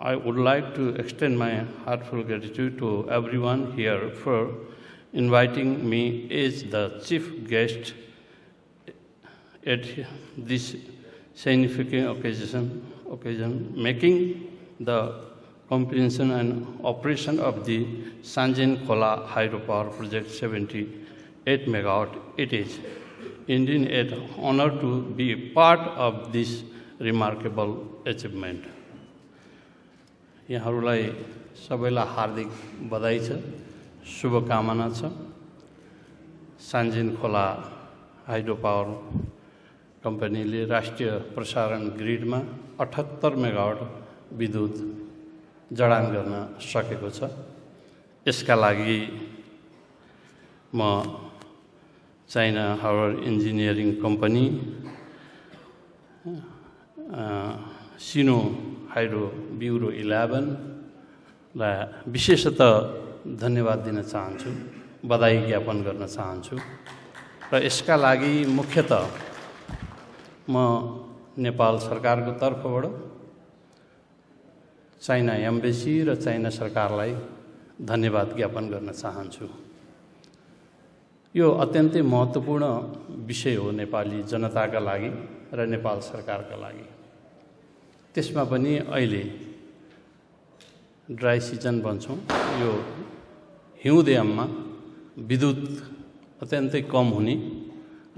I would like to extend my heartfelt gratitude to everyone here for inviting me as the chief guest at this significant occasion, making the completion and operation of the Sanjin Khola hydropower project 78 megawatt. It is indeed an honor to be part of this remarkable achievement. यहाँहरूलाई सबैलाई हार्दिक बधाई छ, शुभकामना छ। सान्जिन खोला hydro power कम्पनीले राष्ट्रिय प्रसारण ग्रिडमा 78 मेगावाट विद्युत जडान गर्न सकेको छ। यसका लागि म चाइना हार्बर इन्जिनियरिङ कम्पनी, सिनो हाइड्रो ब्युरो 11 लाई विशेषतः धन्यवाद दिन चाहन्छु, बधाई ज्ञापन गर्न चाहन्छु। र यसका लागि मुख्यतः म नेपाल सरकारको तर्फबाट चाइना एम्बेसी र चाइना सरकारलाई धन्यवाद ज्ञापन गर्न चाहन्छु। यो अत्यन्तै महत्त्वपूर्ण विषय हो नेपाली जनताका लागि र नेपाल सरकारका लागि। त्यसमा पनि अहिले ड्राई सिजन भन्छौँ, यो हिउँदयाममा विद्युत अत्यन्तै कम हुने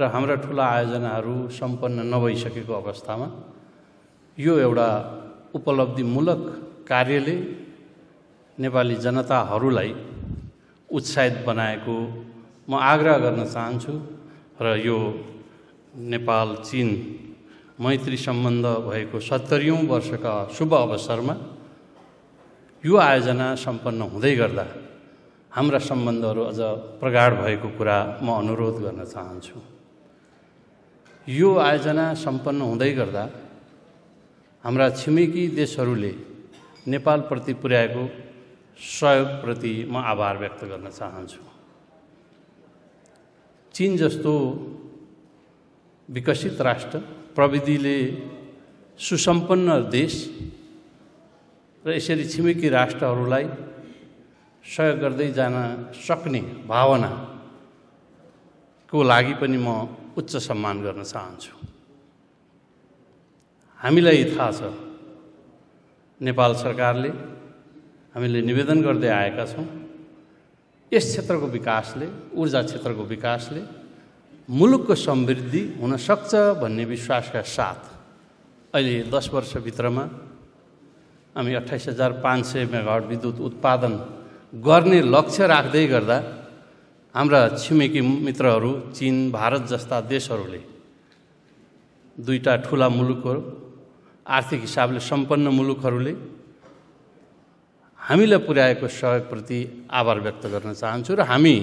र हाम्रा ठुला आयोजनाहरू सम्पन्न नभइसकेको अवस्थामा यो एउटा उपलब्धिमूलक कार्यले नेपाली जनताहरूलाई उत्साहित बनाएको म आग्रह गर्न चाहन्छु। र यो नेपाल चीन मैत्री सम्बन्ध भएको 70औं वर्षका शुभ अवसरमा यो आयोजना सम्पन्न हुँदै गर्दा हाम्रा सम्बन्धहरू अझ प्रगाढ भएको कुरा म अनुरोध गर्न चाहन्छु। यो आयोजना सम्पन्न हुँदै गर्दा हाम्रा छिमेकी देशहरूले नेपालप्रति पुर्याएको सहयोगप्रति म आभार व्यक्त गर्न चाहन्छु। चीन जस्तो विकसित राष्ट्र, प्रविधिले सुसम्पन्न देश र यसरी छिमेकी राष्ट्रहरूलाई सहयोग गर्दै जान सक्ने भावनाको लागि पनि म उच्च सम्मान गर्न चाहन्छु। हामीलाई थाहा छ, नेपाल सरकारले हामीले निवेदन गर्दै आएका छौँ, यस क्षेत्रको विकासले, ऊर्जा क्षेत्रको विकासले मुलुकको समृद्धि हुन सक्छ भन्ने विश्वासका साथ अहिले 10 वर्षभित्रमा हामी 28,500 मेगावाट विद्युत उत्पादन गर्ने लक्ष्य राख्दै गर्दा हाम्रा छिमेकी मित्रहरू चीन, भारत जस्ता देशहरूले, दुईटा ठुला मुलुकहरू, आर्थिक हिसाबले सम्पन्न मुलुकहरूले हामीलाई पुर्याएको सहयोगप्रति आभार व्यक्त गर्न चाहन्छु र हामी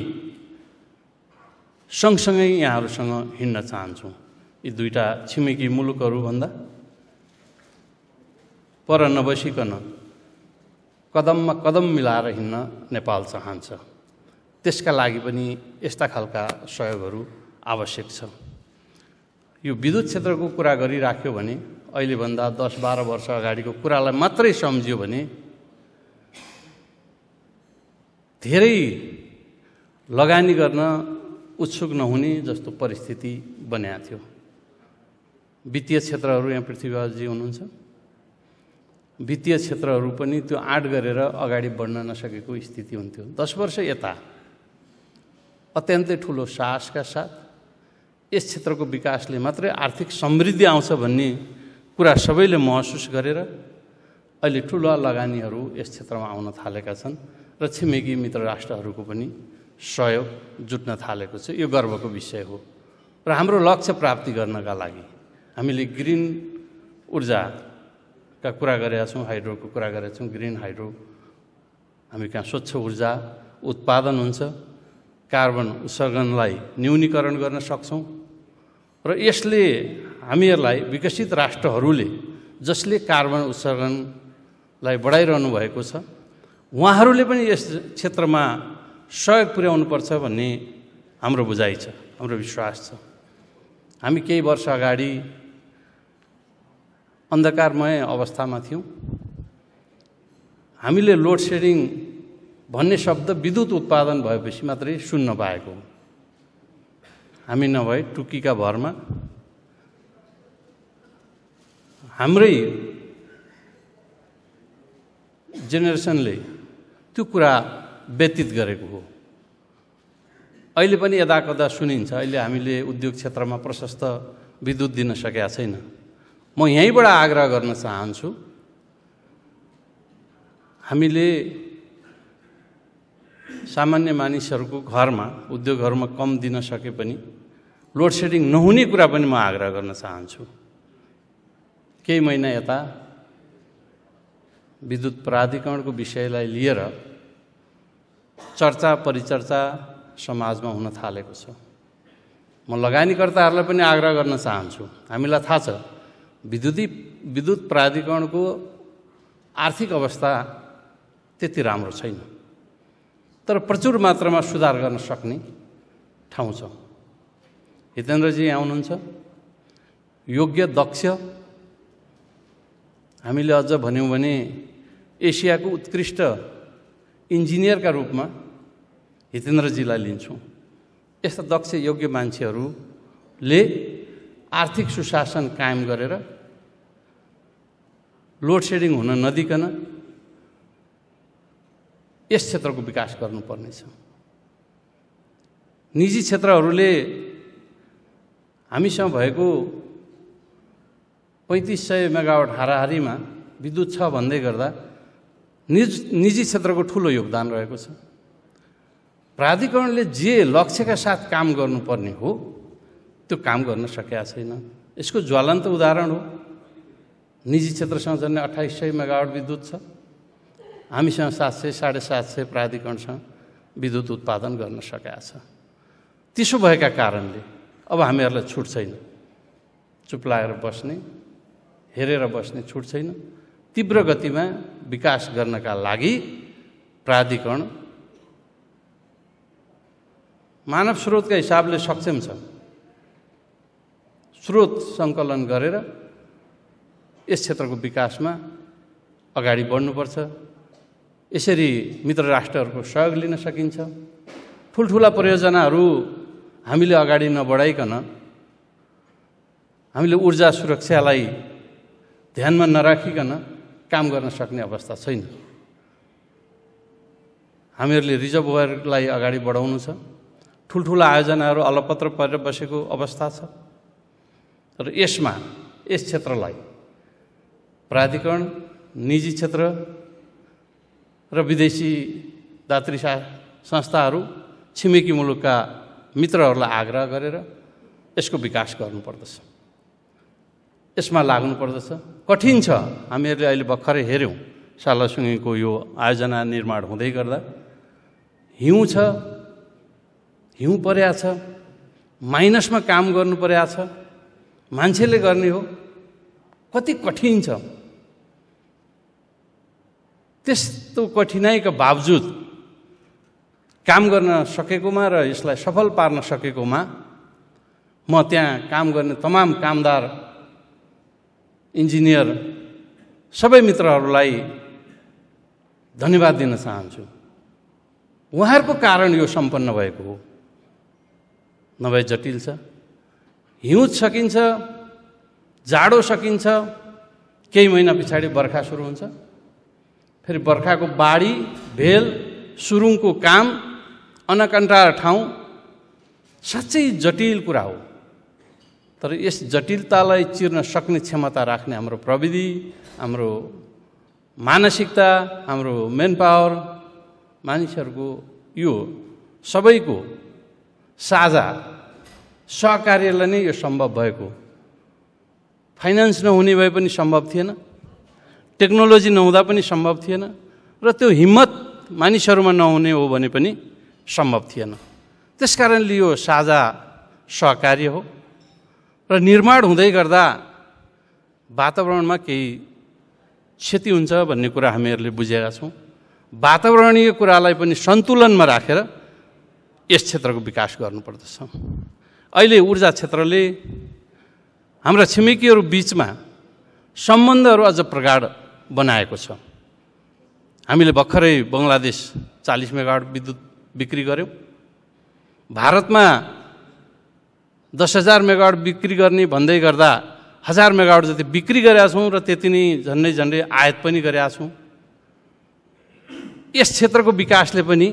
सँगसँगै यहाँहरूसँग हिँड्न चाहन्छौँ। यी दुईटा छिमेकी मुलुकहरूभन्दा पर नबसिकन कदममा कदम मिलाएर हिँड्न नेपाल चाहन्छ। त्यसका लागि पनि यस्ता खालका सहयोगहरू आवश्यक छ। यो विद्युत क्षेत्रको कुरा गरिराख्यो भने अहिलेभन्दा 10-12 वर्ष अगाडिको कुरालाई मात्रै सम्झियो भने धेरै लगानी गर्न उत्सुक नहुने जस्तो परिस्थिति बन्या थियो। वित्तीय क्षेत्रहरू, यहाँ पृथ्वीराजजी हुनुहुन्छ, वित्तीय क्षेत्रहरू पनि त्यो आँट गरेर अगाडि बढ्न नसकेको स्थिति हुन्थ्यो। 10 वर्ष यता अत्यन्तै ठुलो साहसका साथ यस क्षेत्रको विकासले मात्रै आर्थिक समृद्धि आउँछ भन्ने कुरा सबैले महसुस गरेर अहिले ठुला लगानीहरू यस क्षेत्रमा आउन थालेका छन् र छिमेकी मित्र राष्ट्रहरूको पनि सहयोग जुट्न थालेको छ। यो गर्वको विषय हो। र हाम्रो लक्ष्य प्राप्ति गर्नका लागि हामीले ग्रिन ऊर्जाका कुरा गरेका छौँ, हाइड्रोको कुरा गरेका छौँ। ग्रिन हाइड्रो हामी कहाँ स्वच्छ ऊर्जा उत्पादन हुन्छ, कार्बन उत्सर्जनलाई न्यूनीकरण गर्न सक्छौँ र यसले हामीहरूलाई विकसित राष्ट्रहरूले जसले कार्बन उत्सर्जनलाई बढाइरहनु भएको छ उहाँहरूले पनि यस क्षेत्रमा सहयोग पुर्याउनुपर्छ भन्ने हाम्रो बुझाइ छ, हाम्रो विश्वास छ। हामी केही वर्ष अगाडि अन्धकारमय अवस्थामा थियौँ। हामीले लोड सेडिङ भन्ने शब्द विद्युत उत्पादन भएपछि मात्रै सुन्न पाएको हो। हामी नभए टुकीका भरमा हाम्रै जेनेरेसनले त्यो कुरा व्यतीत गरेको हो। अहिले पनि यदाकदा सुनिन्छ। अहिले हामीले उद्योग क्षेत्रमा प्रशस्त विद्युत दिन सकेका छैन। म यहीँबाट आग्रह गर्न चाहन्छु, हामीले सामान्य मानिसहरूको घरमा उद्योगहरूमा कम दिन सके पनि लोड सेडिङ नहुने कुरा पनि म आग्रह गर्न चाहन्छु। केही महिना यता विद्युत प्राधिकरणको विषयलाई लिएर चर्चा परिचर्चा समाजमा हुन थालेको छ। म लगानीकर्ताहरूलाई पनि आग्रह गर्न चाहन्छु, हामीलाई थाहा छ विद्युत प्राधिकरणको आर्थिक अवस्था त्यति राम्रो छैन, तर प्रचुर मात्रामा सुधार गर्न सक्ने ठाउँ छ। हितेन्द्रजी यहाँ हुनुहुन्छ, योग्य दक्ष, हामीले अझ भन्यौँ भने एसियाको उत्कृष्ट इन्जिनियरका रूपमा हितेन्द्रजीलाई लिन्छौँ। यस्ता दक्ष योग्य मान्छेहरूले आर्थिक सुशासन कायम गरेर लोड सेडिङ हुन नदिकन यस क्षेत्रको विकास गर्नुपर्नेछ। निजी क्षेत्रहरूले हामीसँग भएको 3500 मेगावाट हाराहारीमा विद्युत छ भन्दै गर्दा निजी क्षेत्रको ठुलो योगदान रहेको छ। प्राधिकरणले जे लक्ष्यका साथ काम गर्नुपर्ने हो त्यो काम गर्न सकेका छैन। यसको ज्वलन्त उदाहरण हो, निजी क्षेत्रसँग झन्डै 2800 मेगावाट विद्युत छ, हामीसँग 700 750 प्राधिकरणसँग विद्युत उत्पादन गर्न सकेका छ। त्यसो भएका कारणले अब हामीहरूलाई छुट छैन, चुप लागेर बस्ने, हेरेर बस्ने छुट छैन। तीव्र गतिमा विकास गर्नका लागि प्राधिकरण मानव स्रोतका हिसाबले सक्षम छ। स्रोत सङ्कलन गरेर यस क्षेत्रको विकासमा अगाडि बढ्नुपर्छ। यसरी मित्र राष्ट्रहरूको सहयोग लिन सकिन्छ। ठुल्ठुला परियोजनाहरू हामीले अगाडि नबढाइकन हामीले ऊर्जा सुरक्षालाई ध्यानमा नराखिकन काम गर्न सक्ने अवस्था छैन। हामीहरूले रिजर्भोयरलाई अगाडि बढाउनु छ। ठुल्ठुला आयोजनाहरू अलपत्र परेर बसेको अवस्था छ र यसमा यस क्षेत्रलाई प्राधिकरण, निजी क्षेत्र र विदेशी दात्री संस्थाहरू, छिमेकी मुलुकका मित्रहरूलाई आग्रह गरेर यसको विकास गर्नुपर्दछ, यसमा लाग्नुपर्दछ। कठिन छ। हामीहरूले अहिले भर्खरै हेऱ्यौँ सालासुङ्गेको यो आयोजना निर्माण हुँदै गर्दा हिउँ छ, हिउँ परेको छ, माइनसमा काम गर्नु परेको छ, मान्छेले गर्ने हो, कति कठिन छ। त्यस्तो कठिनाइका बावजुद काम गर्न सकेकोमा र यसलाई सफल पार्न सकेकोमा म त्यहाँ काम गर्ने तमाम कामदार, इन्जिनियर सबै मित्रहरूलाई धन्यवाद दिन चाहन्छु। उहाँहरूको कारण यो सम्पन्न भएको हो, नभए जटिल छ। हिउँद सकिन्छ, जाडो सकिन्छ, केही महिना पछाडि बर्खा सुरु हुन्छ, फेरि बर्खाको बाढी, भेल, सुरुङको काम, अनकन्टार ठाउँ, साँच्चै जटिल कुरा हो। तर यस जटिलतालाई चिर्न सक्ने क्षमता राख्ने हाम्रो प्रविधि, हाम्रो मानसिकता, हाम्रो मेन पावर, मानिसहरूको यो सबैको साझा सहकार्यले नै यो सम्भव भएको। फाइनान्स नहुने भए पनि सम्भव थिएन, टेक्नोलोजी नहुँदा पनि सम्भव थिएन, र त्यो हिम्मत मानिसहरूमा नहुने हो भने पनि सम्भव थिएन। त्यसकारणले यो साझा सहकार्य हो र निर्माण हुँदै गर्दा वातावरणमा केही क्षति हुन्छ भन्ने कुरा हामीहरूले बुझेका छौँ। वातावरणीय कुरालाई पनि सन्तुलनमा राखेर यस क्षेत्रको विकास गर्नुपर्दछ। अहिले ऊर्जा क्षेत्रले हाम्रा छिमेकीहरू बीचमा सम्बन्धहरू अझ प्रगाढ बनाएको छ। हामीले भर्खरै बङ्गलादेश 40 मेगावाट विद्युत बिक्री गर्यौँ। भारतमा 10,000 मेगावाट बिक्री गर्ने भन्दै गर्दा 1000 मेगावाट जति बिक्री गरेका छौँ र त्यति नै झन्डै आयात पनि गरेका छौँ। यस क्षेत्रको विकासले पनि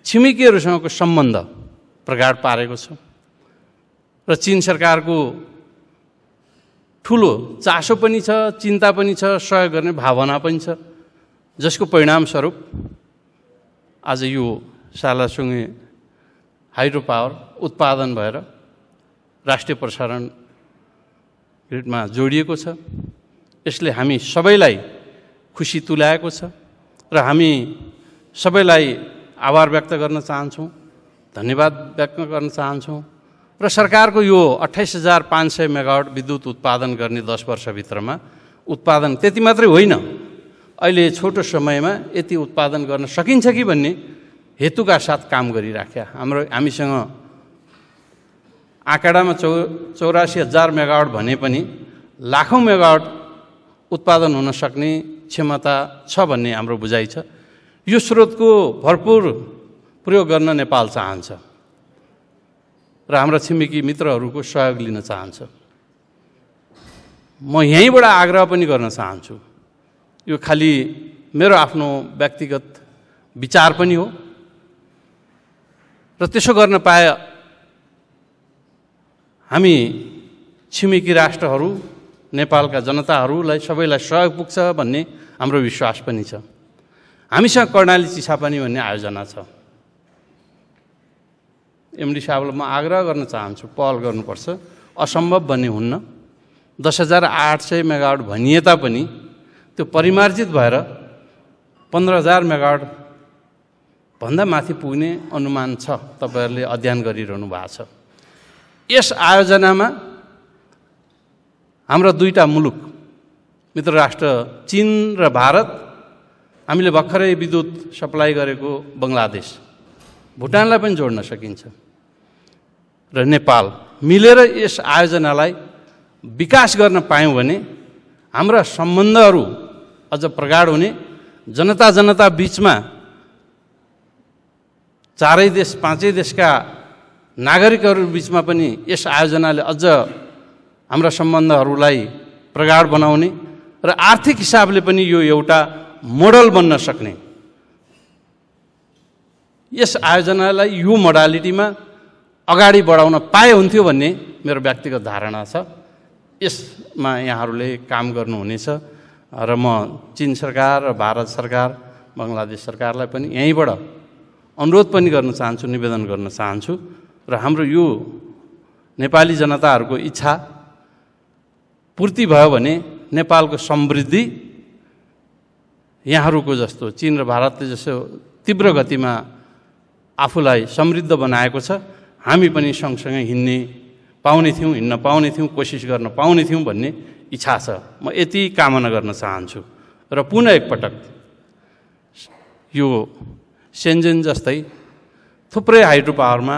छिमेकीहरूसँगको सम्बन्ध प्रगाढ पारेको छ र चीन सरकारको ठुलो चासो पनि छ, चिन्ता पनि छ, सहयोग गर्ने भावना पनि छ, जसको परिणामस्वरूप आज यो सालासुङ्गे हाइड्रो पावर उत्पादन भएर राष्ट्रिय प्रसारण ग्रिडमा जोडिएको छ। यसले हामी सबैलाई खुसी तुल्याएको छ र हामी सबैलाई आभार व्यक्त गर्न चाहन्छौँ, धन्यवाद व्यक्त गर्न चाहन्छौँ र सरकारको यो 28,500 मेगावाट विद्युत उत्पादन गर्ने 10 वर्षभित्रमा उत्पादन त्यति मात्रै होइन, अहिले छोटो समयमा यति उत्पादन गर्न सकिन्छ कि भन्ने हेतुका साथ काम गरिराख्या। हामीसँग आँकडामा 84,000 मेगावाट भने पनि लाखौँ मेगावाट उत्पादन हुन सक्ने क्षमता छ भन्ने हाम्रो बुझाइ छ। यो स्रोतको भरपुर प्रयोग गर्न नेपाल चाहन्छ र हाम्रा छिमेकी मित्रहरूको सहयोग लिन चाहन्छ। म यहीँबाट आग्रह पनि गर्न चाहन्छु, यो खालि मेरो आफ्नो व्यक्तिगत विचार पनि हो र त्यसो गर्न पाए हामी छिमेकी राष्ट्रहरू, नेपालका जनताहरूलाई सबैलाई सहयोग पुग्छ भन्ने हाम्रो विश्वास पनि छ। हामीसँग कर्णाली चिसापानी भन्ने आयोजना छ। एमडी साहबलाई म आग्रह गर्न चाहन्छु, पहल गर्नुपर्छ, असम्भव भन्ने हुन्न। 10,800 मेगावाट भनिए तापनि त्यो परिमार्जित भएर 15,000 मेगावाट भन्दा माथि पुग्ने अनुमान छ, तपाईँहरूले अध्ययन गरिरहनु भएको छ। यस आयोजनामा हाम्रा दुईटा मुलुक मित्र राष्ट्र चीन र भारत, हामीले भर्खरै विद्युत सप्लाई गरेको बङ्गलादेश, भुटानलाई पनि जोड्न सकिन्छ र नेपाल मिलेर यस आयोजनालाई विकास गर्न पायौँ भने हाम्रा सम्बन्धहरू अझ प्रगाढ हुने, जनता बीचमा चारै देश पाँचै देशका नागरिकहरू बीचमा पनि यस आयोजनाले अझ हाम्रा सम्बन्धहरूलाई प्रगाढ बनाउने र आर्थिक हिसाबले पनि यो एउटा मोडल बन्न सक्ने, यस आयोजनालाई यो मोडालिटीमा अगाडि बढाउन पाए हुन्थ्यो भन्ने मेरो व्यक्तिगत धारणा छ। यसमा यहाँहरूले काम गर्नुहुनेछ र म चीन सरकार र भारत सरकार, बङ्गलादेश सरकारलाई पनि यहीँबाट अनुरोध पनि गर्न चाहन्छु, निवेदन गर्न चाहन्छु र हाम्रो यो नेपाली जनताहरूको इच्छा पूर्ति भयो भने नेपालको समृद्धि यहाँहरूको जस्तो चीन र भारतले जसो तीव्र गतिमा आफूलाई समृद्ध बनाएको छ, हामी पनि सँगसँगै हिँड्ने पाउने थियौँ, हिँड्न पाउने थियौँ, कोसिस गर्न पाउने थियौँ भन्ने इच्छा छ। म यति कामना गर्न चाहन्छु र पुनः एकपटक यो सेन्जेन जस्तै थुप्रै हाइड्रो पावरमा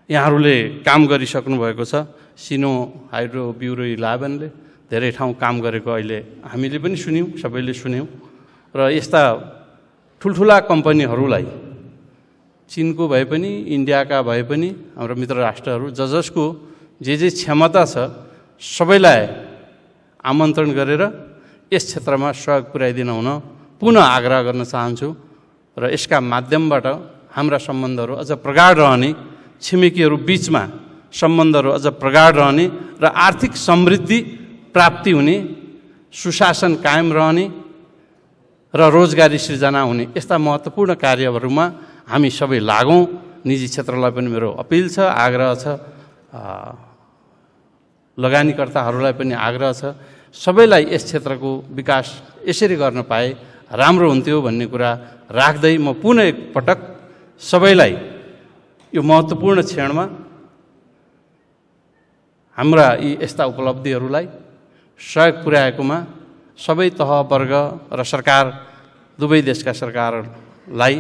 यहाँहरूले काम गरिसक्नु भएको छ। सिनो हाइड्रो ब्युरो 11ले धेरै ठाउँ काम गरेको अहिले हामीले पनि सुन्यौँ, सबैले सुन्यौँ र यस्ता ठुल्ठुला कम्पनीहरूलाई, चीनको भए पनि इन्डियाका भए पनि हाम्रो मित्र राष्ट्रहरू जसको जे क्षमता छ सबैलाई आमन्त्रण गरेर यस क्षेत्रमा सहयोग पुर्याइदिन हुन पुनः आग्रह गर्न चाहन्छु र यसका माध्यमबाट हाम्रा सम्बन्धहरू अझ प्रगाढ रहने, छिमेकीहरू बीचमा सम्बन्धहरू अझ प्रगाढ रहने र आर्थिक समृद्धि प्राप्ति हुने, सुशासन कायम रहने र रोजगारी सृजना हुने यस्ता महत्त्वपूर्ण कार्यहरूमा हामी सबै लागौँ। निजी क्षेत्रलाई पनि मेरो अपिल छ, आग्रह छ, लगानीकर्ताहरूलाई पनि आग्रह छ, सबैलाई यस क्षेत्रको विकास यसरी गर्न पाए राम्रो हुन्थ्यो भन्ने कुरा राख्दै म पुनः एकपटक सबैलाई यो महत्त्वपूर्ण क्षणमा हाम्रा यी यस्ता उपलब्धिहरूलाई सहयोग पुर्याएकोमा सबै तह वर्ग र सरकार, दुवै देशका सरकारलाई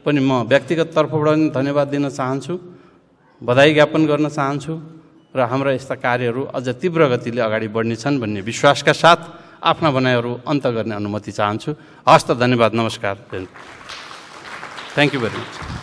पनि म व्यक्तिगत तर्फबाट पनि धन्यवाद दिन चाहन्छु, बधाई ज्ञापन गर्न चाहन्छु र हाम्रा यस्ता कार्यहरू अझ तीव्र गतिले अगाडि बढ्नेछन् भन्ने विश्वासका साथ आफ्ना भनाइहरू अन्त गर्ने अनुमति चाहन्छु। हस्त, धन्यवाद, नमस्कार। Thank you very much.